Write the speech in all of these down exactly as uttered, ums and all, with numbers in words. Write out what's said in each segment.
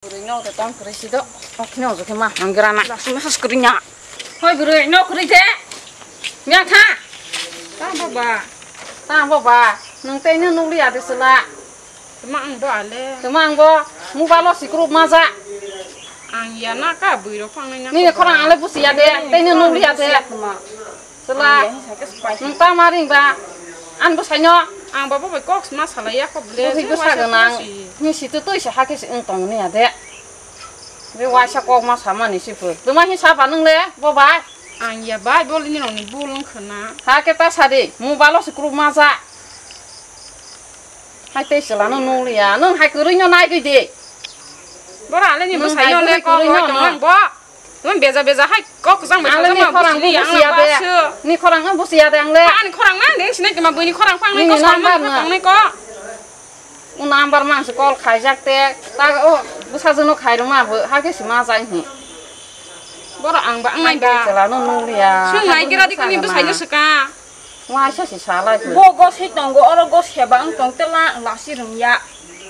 Bwrwi no de tong kwrwi si do. Okni ojo khe ma hang gra na. Lasima has kwrwi nya. Hoi bwrwi no kwrwi de. Nya tha. Tang baba. Tang baba. Nwng tei no nukli ya de sela. Tama ang bo ale. Tama ang bo. Mobile o sikrup ma ja. Ang ya na ka bwrwi rok phang nai na. Nini khorang ale busi ya de. Tei no nukli ya de. Sela. Ang ya, hingsa khe se pai. Nwng ta ma ring ba? Ang bwsai no. Ang baba bai kok ma salai ya kho bwle. Busi bwsa gwnang. Ni si tu tui se ha khe se wng tong ni ya de. Be waisa kok ma sa mani si phu. Tuma hi sa ba nwng le bo bai? Ang ya bai bol ni rong ni bul wng khna. Ha khe ta sa di. Mobile o sikrup ma ja. Hai tei sela no nukli ya. Nwng hai kwrwi no nai gwi di. Bora ale ni bwsai no le kok kwrwi no tong ang bo. Nwng beja beja hai kok kwchang bai sajak ma busi ya de. Ni khorang ang busi ya de ang le. Ani khorang ma de sinai tuma bwini khorang phang nai ko. Nini number na. Phang nai ko. O number ma se call khaijak te. Ta o bwsa jono khai rw ma bo ha khe si ma jai hi. Boro ang ba ang nai ba. Sela no nukli ya. Sung nai kira di kuni bwsai no swka. Waisa se salai. Bo gose tongo, oro gose ba wng tong tela lasi rwngya.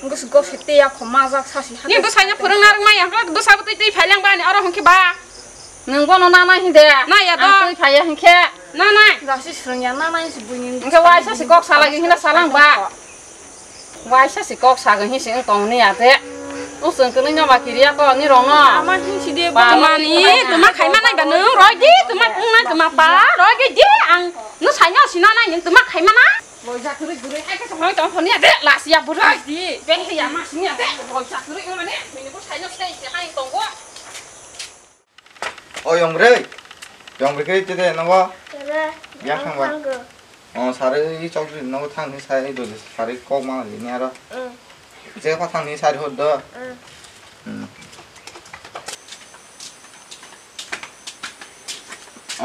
Gose gose teya kho majak sasi. Ni bwsai no phwrwng narwk maya hwnkhe bwsa bwtwi twi phailang bani oro hwnkhe ba. Nwng bono nanai hinde. Naya do. Ang twi phaiya hwnkhe. Nanai. Lasi swrwngya nanai se buini. Hwnkhe waisa se kok salai hina salang ba. Waisa se kok sago hinsi wng tong ni ya de. O chwng kwnwi no ba kiriya ko ni rong no. Ama hinsi de ba. Mani tuma khai manai ba nwng roi di tuma wng nai tuma pa roi di di ang no sai no sino nai nwng tuma khai mana. Boja kwrwi kwrwi hai khe tong tong ni ya de lasiya bwrwi di. Beng ya ma sini ya de boja kwrwi mane ni bo sai no sai se hai tongo. O yong bre. Yong bre khe tede nogo. Tede. Yang thang ba. Yang thang go. O sari chokri nogo thang ni sai do sari kok ma ni aro. Mm. Je pha thang ni sari hor do. Mm. Mm.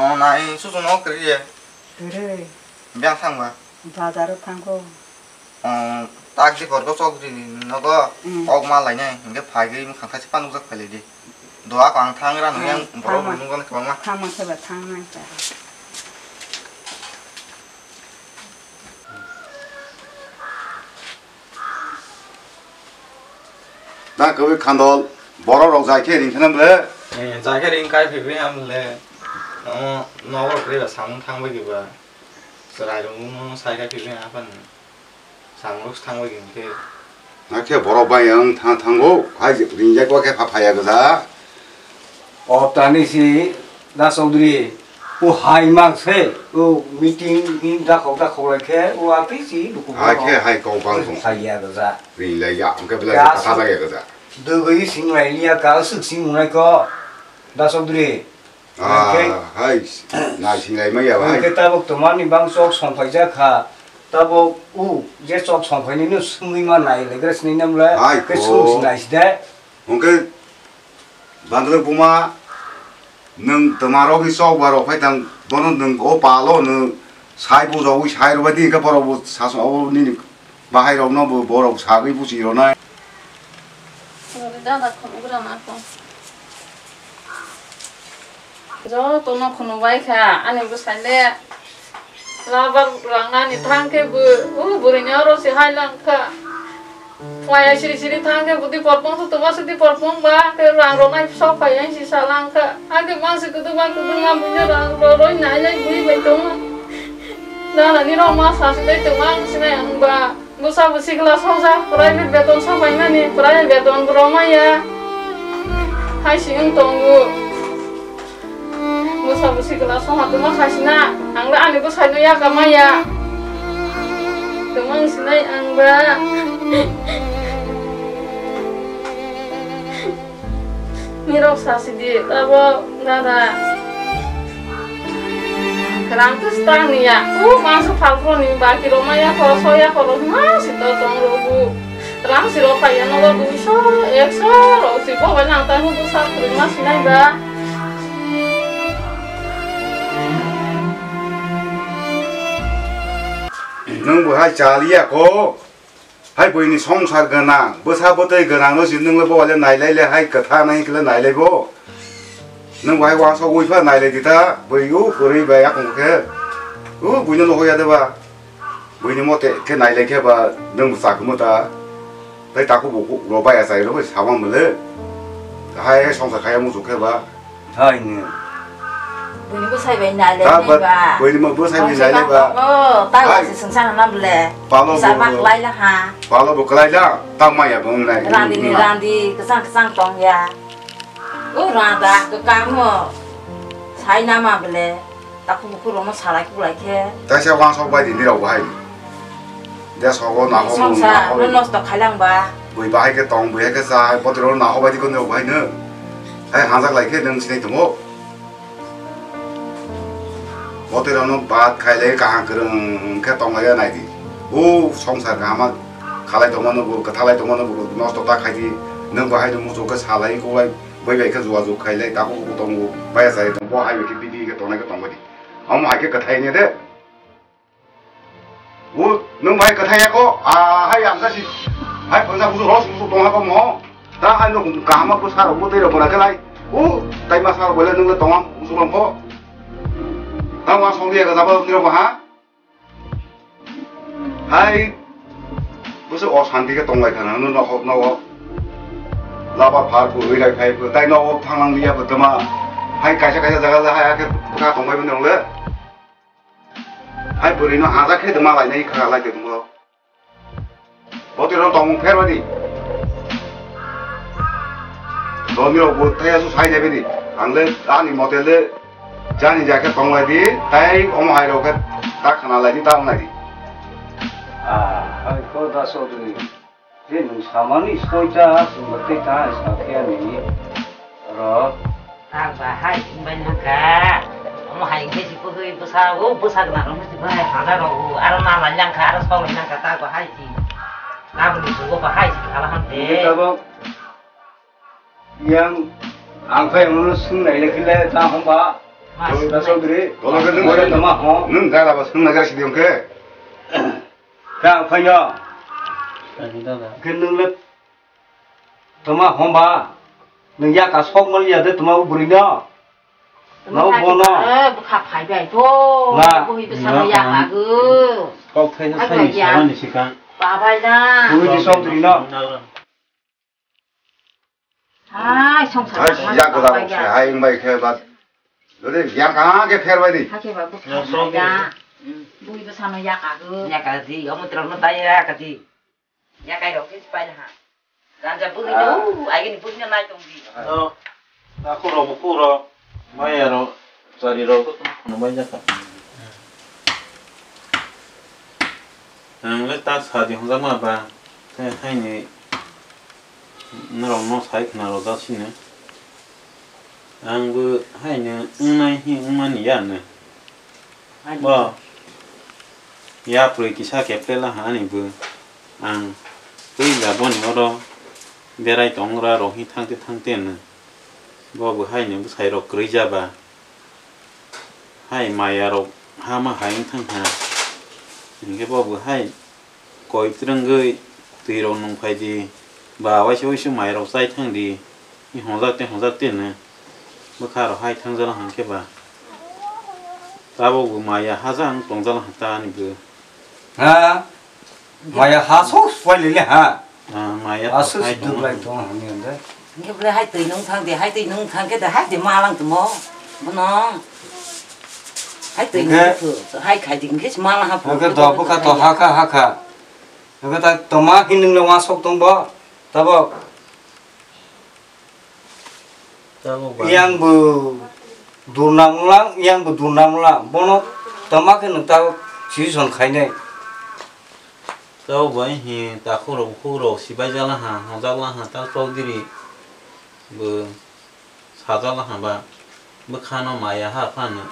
O nai su su no kri ye. Tere. Yang thang ba. Bazar o thango. Umm, tak di korgo chok di nogo, mm, kok ma lainai, hingke phai gwi mokang khaisa panukjak phai lai di. Doa ko ang thang ra nung yang borok thangma. Nung gana kwbangma. Thangma khe ba thangnai ta. Na kwbwi khandol, borok rok jai khe ring khana bwle? Eh, jai khe ring kai phai bini am le. Omo nogo rok kwrwi ba samung thang bai ba. Chwrai rok no sai khe phai bini apan. Samung rok thang bai khe. Na khe borok bai ang thang thango, hai ringjak wa khe pha phaya gada. O tani si da Chaudhary, o hai mang se, o meeting in da khok da khok lai khe, o a pi si luku hai khe hai kok bang song. Phaya gada. Ringjak ya, ang khe bela kha sa ya gada. Dogwi sing lai liya ka suk sing nai ko da Chaudhary. Ah, hai, nai singlai maya, hai. Hwnkhe tabuk twmani bang chok songphaijak kha. Tabuk u je chok songphainai no swngwi ma nai legra sinai namle. Hai, khe ko. Swng sinai side. Hwnkhe bandle buma, nwng twma rok hi chok ba rok phai tang, bono nwng o palo nwng sai bujogwi sai rwbai di, hwnkhe borok bo saso obo nini. Bahai rok no bo borok sagwi buchi rwnai. Dada khunu gra na kho. Joto no khunu bai kha, ani bwsai le labar rang nani thang khe bo, u bwrwi ni oro se hai lang kha. Waya siri siri thang khe bwtwi porpong thu tuma sidi porpong ba khe rang rok nai sok phai ang si sa lang kha. Ang khe mang se kudu mang kudu mang bini rang rok roi nai lai bui bai tong. Dada ni rok ma sa se dai tong ang sinai ang ba. Bwsa bo sikla sojak, private beton sa paimani, private beton bo rw maya. Hai se wng tongo. Bwsa bo sikla songha tongma khaisina, ang le ani bwsai no yaka maya. Tongma wng sinai ang ba. Nirok sasidi, abo dada. Rang to stang niya. U mangso phalpro ni baki rok maya khoro soya khoro ma si to tong rogu. Rang si rok paiya nogo duiso, ekso rok si bo bai nang ta hudu sa khuri ma sinai ba. Nwng bo hai chaliya kho. Hai buini songsar gwnang, bwsa bwtwi gwnang no si nwng le bo le nailai le hai kwtha nai kle nailai bo. Nwng bo hai uansuk wi pha nailai di ta, bui u kwrwi bai yakung khe. U buino nogo ya de ba. Buini mote khe nailai khe ba nwng bo chakhumu ta. Tei takhuk bukhuk rok bai achai rok bai sabang bole. Hai hai songsa khaya muchuk khe ba. Hai ni. Buini bwsai bai nai le Ta nai ba, ba. Buini mo bwsai bai nai le ba. Tongo, ta Hai. Wasi sengsa hana bole. Palo Bisa bo. Mak lai la ha. Palo bo klai la, ta maya bo nai. Randi ni randi, kesang kesang tong ya. O rada, kekang mo. Sai nama bole. Takhuk bukhuk rokno salai kulai khe. Taisa wansok bai di nirok bahai. Desogo naho Songsa, naho. No nosto khailang ba. Bui bahai khe tong, bui hai khe cha, hai botoro naho bai di ko nirok bahai no. Hai hanjak lai khe nung sinai tongo. Botoro no bat khailai kaham kwrwng khe tong lai nai di. O songsa kaham khalai tongma no bo, kwthalai tongma no bo nosto ta khai di. Nung bahai no muchuk khe salai kulai, bui bai khe juajug khailai takhuk bukhuk tongo. Baya chai tong, bo hai bai khe bidi khe tongnai khe tong bai di. Omo hai khe kwthai ne de. O, nwng bai kwthai ya ko? Ah, hai ang sa si. Hai phunsa busu ros busu tong ha ko mo. Ta hai no kaham ko sar bo tei ro bona khe lai. O, tai ma sar bo le nwng le tong am busu rom ko. Ta ma song dia ka jaba ni ro ha. Hai. Busu o santi ke tong lai khana no no no. Laba phar ko ri lai phai ko tai no o thang lang liya ko tama. Hai kaisa kaisa jaga le hai ake ka tong bai bo le. Hai bwrwi no ajak khe tongma lainai kha lai tongmo. Botwi rok tongmung pher bani. Doni rok bo thaya su sai nai bani. Ang le ani mote le jani ja khe tong lai di, tai omo hai rok khe ta khna lai di, ta wngnai di. Ah, hai ko da sodri. Je nwng samani soita chwngbo tei ta sakya ni ro. Tak ba hai singbai nangkha. Omo hai hingke si pogwi bwsa o bwsa gwnang rok si bai hajar rok o aro nalai nangkha aro sogwi nangkha tak ba hai si. Aboni jugo ba hai si khala hante. Nini tabok yang ang phai mano swng nai le khile ta hom ba. Mas Dolo swng nai. Sodri. Dolo ke nwng Dolo tama ho. Nwng gala ba swng nai gala si diong ke. Kha phaiyo. Khe nwng le toma homba. Nwng ya ka sok mali ya de toma bwrwi no. No bono. Eh, bwkha phai bai to. Na. Bwhi bwsano ya ka gw. Kok thaisa sani sabani sikang. Babai na. Bwhi di sok dri no. Hai, songsa hai, tangma ya tangma gada bai ya. Hai, wngbai khe ba. Dole, yang kaham khe pher bai di. Hakhe ba, bwkha ya, bai ya. Bui bwsano ya ka gw. Ya ka di, omo trok no dai ya ka di. Ya kai rok khe pai ha. Ganja bui no, ai ni bui no nai tong di. No, ta khuro bu khuro. Mai ya ro, chari ro, no mai ya ka. Ang le ta sa di hong ma ba. Te haini norok no sai khna rw jak sini. Ang bo haini wngnai hi wngmani ya no. Ani. Bo yapri kisa keplela ha ani bo. Ang twi da boni oro berai tongra rok hi thangte thangte no. Bo bo haini bwsai rok kwrwi ja ba. Hai maya rok hama hai wng thang kha. Hinkhe bo bo hai koi twrwngwi twi rok nung phai di, ba waisa waisa maya rok chai thang di, hwnjak te hwnjak te hwnwi bwkha rok hai thang jala hwn khe ba. Tabuk bo maya ha jang tong jala hwn ta ani bo. Ha? Maya ha sok swbai lele ha. Ah, maya aswk hai si duk lai tong hwnwi hwnde. Hwnkhe bwle hai twi nung thang de, hai twi nung thang khe de, hai de malang tongmo. Bono. Hai twi nung thang, hai khai di hwnkhe si malang ha. Hwnkhe do bwkha to ha kha, ha kha. Hwnkhe ta toma hin nung le uansuk tong bo. Tabuk. Tabuk ba. Yang bo durna mula, yang bo durna mula. Bono toma khe nung tabuk decision khainai. Tabuk bai hi takhuk rok bukhuk rok sibai jala ha, hwnjak la ha, ta chowdhury bo sajak la ha ba, bwkha no maya ha phano,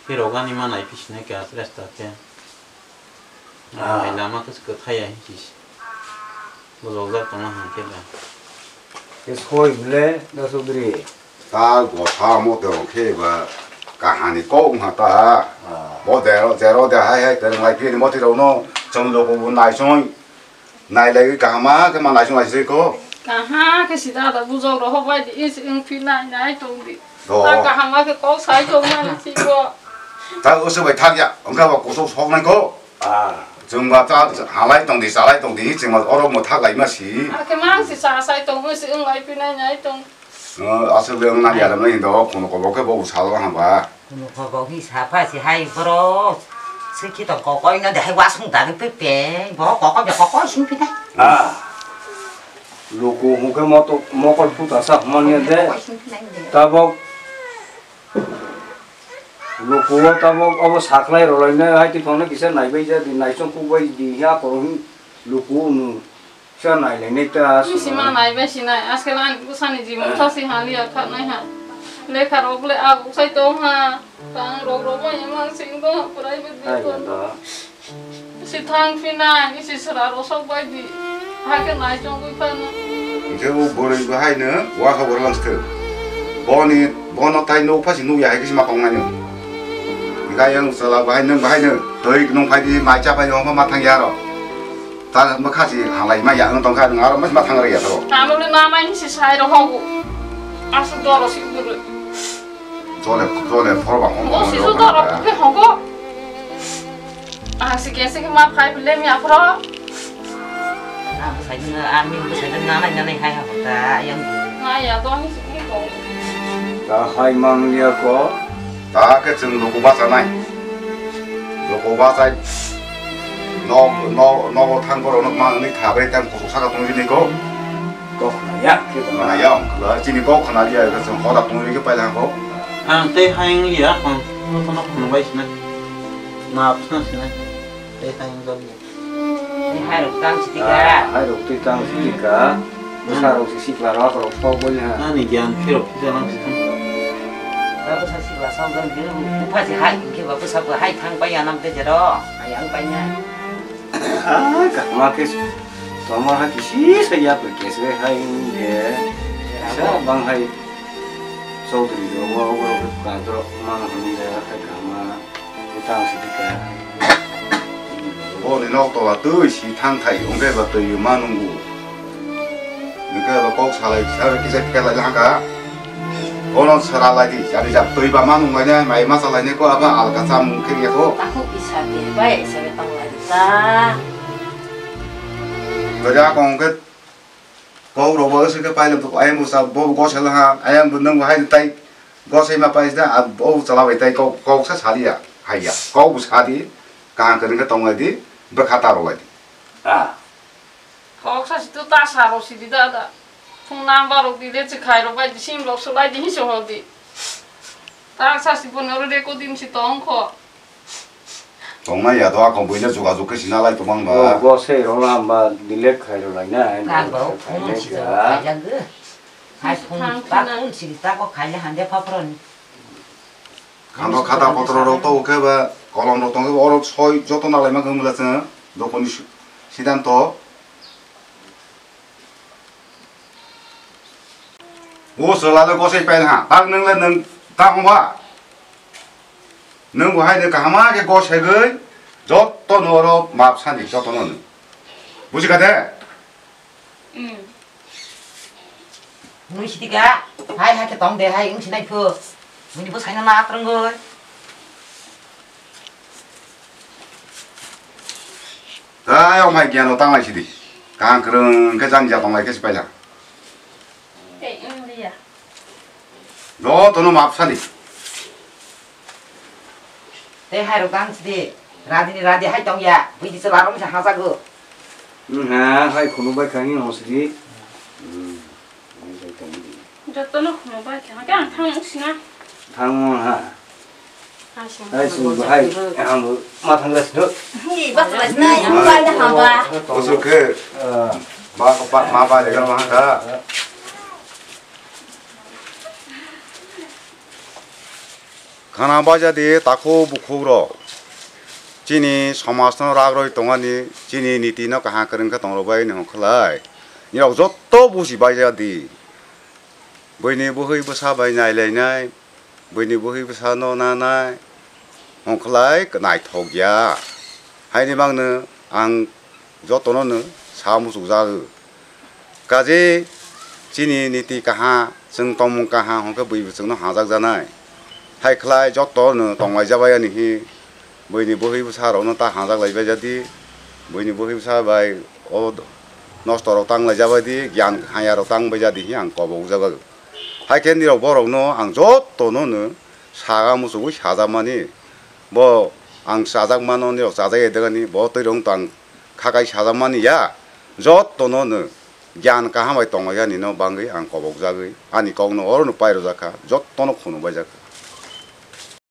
phirok ani ma nai phi sinai kha sresta khe. Ah. Mai lama khe kwthai ya hinsi bujokjak tongma hwn khe ba. Khe soi bwle da chowdhury. Ta gotha mo tong khe ba kahani kok wngkha ta. Ah. Bo dero, dero de hai hai tong lai phi ni moti rok no chwng logo bo naisong nai lai kaham ma khe ma naisong lai se ko. Kaham khe sida da bujok rok hok bai di is wng phi nai nai tong di. Do. Ta kaham ma khe kok sai tong mani si ko. Ta usu bai thak ya wngkha ba kusuk sok nai ko. Ah. Chwng ba ta halai tong di, chalai tong di, chwng ba oro mwthak lai ma si. Akhe mang si cha sai tong, si wng lai pinai nai tong. Aswk le wng nang ya ram nai do, kono kobo khe bo sal wng hamba. Kono kobo hi sapha si hai boro. Swkhe tong kokoi no de hai wasung dagi pepe. Bo kokoi be kokoi sing pinai. Ah. Luku hwnkhe moto-, mokol phuta sa hwnmani de. Tabok luku o tabok obo saklai rwlainai hai twi phangno kisa naibai ja di, naisong kukbai di, ya korong luku unu kisa nailainai ta. Isi ma naibai sinai, askhe ani bwsani jimon sasi haliya khatnai ha. Lekha rok le aguk sai tong ha, tang rok rok bai emang sing do, private beton. Si thang phinai, si sra rosok bai di. Hakhe nai chongwi phano. Hwnkhe o bwrwi bo haino waka bo rwlang sthwk. Boni, bono tai nuk pha si nuk ya hai khe si ma kong nai no. Hwnkhe ayang chwla bo hai nwng bo haino twi nwng phai di, mai cha phai di, homa ma thang ya ro. Ta bwkha si halai ma ya wng tong kha, nwng aro ma thang rw ya tho. Tamo le na mai si sai ro hogu. Aswk doro si bwrwi. Jole, jole, phor ba hong. O si su doro khe hogo. Ah, si kese khe ma phai bile mi aphro. Ah, bwsai dwng, army bwsai dwng nanai nanai hai ha ta yang. Na ya do ni si ko. Ta hai mang ya ko. Ta khe chwng luku bachanai. Luku bachai. No, no, no thang borok no mang ni kha bai tang kusuk saka tong ni ko. Kok khna ya khe. Khna ya, chini kok khna ya, chwng hoda tong ni khe paila ko. Ang tei hai wng ya, ang no tono khunu bai sinai. Ma absna sinai. Tei hai wng ya. Tei hai rok tang sidi ka. Ah, hai rok tei tang sidi ka. Bwsa rok si sikla rok rok sok boni ha. Ani gyan phirok phisa nang sidi. Ba bwsa sikla sok jani phirok. Bupha si hai khe ba bwsa bo hai thang pai ya nam te jero. Hai ang pai ya. Ah, kahma khe tongma hai kisi sa ya pai khe se hai wng de. Sa bang hai. Chaudhary rok, o, o, borok khe kwtal borok mano hwnwi le, hatai kaham ma, tei tang sidi khe. Boni nok tola twi si thang thai, wngkhe ba twi ma nungo. Hwnkhe ba kok salai, sa kisa khe lai lang kha. Bono sara lai di, jani jak twi ba ma nung lai nai, mai ma cha lai nai ko, abo alka chamung khe ya ko. Takhuk isa khe bai, isa khe tong lai di ta. Twi a kong khe Kok rok bo swk khe pailok tok, ayang bwsa bo gosai laha, ayang bo nwng bo hai tai gosai ma paisna, a bo chwla bai tai kok, kok sa saliya, haiya, kok bo sadi, kaham kwrwng khe tong lai di, bwkha ta rw lai di. Ah. Kok sa si tu ta sa rw si di da da. Phone number rok di le, chi khai rw bai di, sim rok swlai di, hinwi hor di. Ta sa si bo noro recording si tong kho. Tongnai ya do, akon buino jogajog khe sina lai tongma ba. O, bo se rwla hamba delete khai rwlai na, Kang delete bo khai phone lai si kha. Khaijak gw. Hai phone Thang ba phone. Phone si ta ko khaile hande phapron. Khano khata potro rok to khe ba kolom rok tong khe oro soi joto na lai ma khe mula chwng dokoni si-, sidanto. O chwla le gosai pail ha, tak nwng le nwng ta hongba. Nwng bo hai de kaham khe gosegwi joto no oro map sani joto no nwng. Buji kha de? Hmm. Nui sidi ka, hai hai khe tong de hai wng sinai phu. Nini bo saina na atrangoi. Tai o mai giano tanglai sidi. Kang krung khe jang ja tonglai khe sipai la. Tei wng liya. Jotono map sani. Tei hai rok tang sidi. Radi ni radi hai tong ya. Bui di chwla rok wngsa hajago. Wngha hai khunu bai kha hino sidi. Hmm. Jotono khunu bai kha. Khe ang thang sina. Thang ha. Hai sung bahai, ang ma thang gas do. Hi, bas bas na, yang bai da haba. Kusu ke. Ba ko pa ma ba de ma ka. Khana baja di takhuk bukhuk rok. Chini somaj no rak roi tongani, chini niti no kaham kwrwng khe tong rok bai no khlai. Nirok joto buji baja di. Buini buhwi bwsa bai nailainai, buini buhwi bwsano nanai, hongkhlai naithok ya. Haini bagwino ang jotono no sa muchukjago. Kaje chini niti kaha, chwng tongmung kaha, hwnkhe bui bwchwngno hajak janai. Hai khlai jotono tonglaijak bai ani hi, buini buhwi bwsarokno ta hajak laibai jadi. Buini bwkha bwsa bai o nosto rok tang lai jabai di, gyan hamya rok tang bai ja di hwnwi ang kobok jago. Hai khe nirok borok no ang joto no no saga muchugwi sajak mani, bo ang chajak mano nirok chajak ya degani bo twi rok tang khakai sajak mani ya, joto no no gyan kaham bai tong lai yani no bangwi ang kobok jagwi ani kok no oro no pai rwjak kha, joto no khunu bai jak kha.